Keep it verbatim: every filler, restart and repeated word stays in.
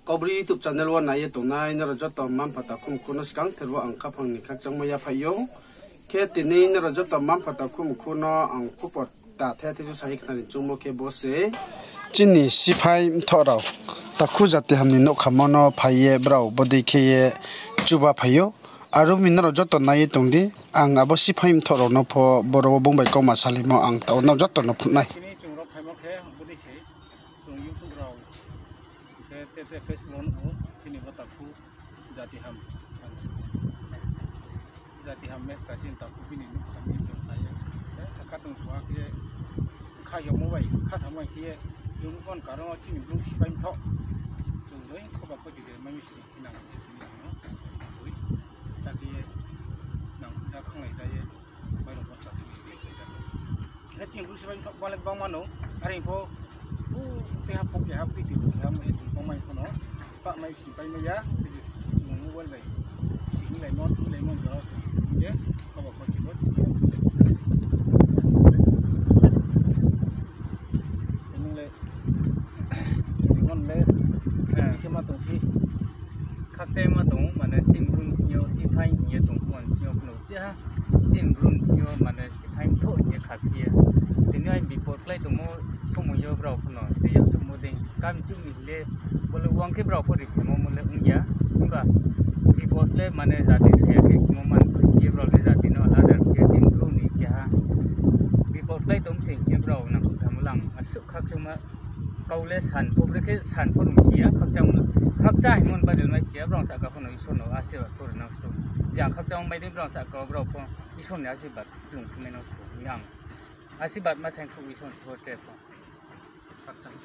Kaubru YouTube channel wo nai ye tongnai nrao joto mma-mpha takhu mkhu no skangther wo ang khaphang ni khakchangmo yaphaih ou. Khe tini nrao joto mma-mpha takhu mkhu no ang khupor ta the theisu sa ye khnari choungmo khe bo se. Chini siphai mthoh rao takhu Jatiham ni nouhkhamo no phai ye brao bodei khe ye chuba phai ou. Aro mi nrao joto nai ye tong di, ang abo siphai mthoh rao no pho boro wo bung bai kauma salaimo ang tao nrao joto no phnuh nai. Chini chung rao phaimo khe bodei se, chung YouTube rao, hing khe te te Facebook rao nuh ou, chini bo takhu Jatiham. Jatiham Meska chini takhu bini nouhkham ni chung phai ye. Khe kha tong phuh khe kha yagmo bai, kha samo bai khe ye, chung bon karon wo chini Bru siphai mthoh. Chung joi khoba khochi je mai mi sini khe nang ye tini ang no. Oi, sa khe ye, nang ja khanglai ja ye, mai rao bo sa khe ye, khe chini Bru siphai mthoh bale bang mano, are pho, u, te ha pho keha, piti pho keha, mai chung bang mai pho no, pa mai si pai mai ya, khe chung mobile bai, sini laimo, thui laimo, jora, ye, khoba khochi bo, nung le, nung le, khe ma tong phi. Khakchangma tong ou, mane chini Bru ni sing yo siphai hing ye tong phuh ni sing yo phno chiha, chini Bru ni sing yo mane siphai mthoh hing ye khaphi ye. Tini ai bipot klái tongmo somoi yo brao phno tei yakchuhmo dei, kamchuh ni hing le, bo le wang khe brao pho ri khemo mo le ong ya. Himba bipot le mane jati skaya khe khemo man khe brao le jati no alada khe chini Bru ni keha bipot klái tong se hing ye brao nangkhruh thamo lang asuh khakchangma kau le san pho, brekhe san pho nung si ya, khakchang, khakchang hingmo ni badel mai si ya, brao sahka pho no Isor no asirbad pho ri nang sro. Jang khakchang mai dei brao sahka brao pho Isor ni asirbad lung phi mai nang sro. Yang asirbad ma saing phuh Isor ni pho tre pho. Khakchang.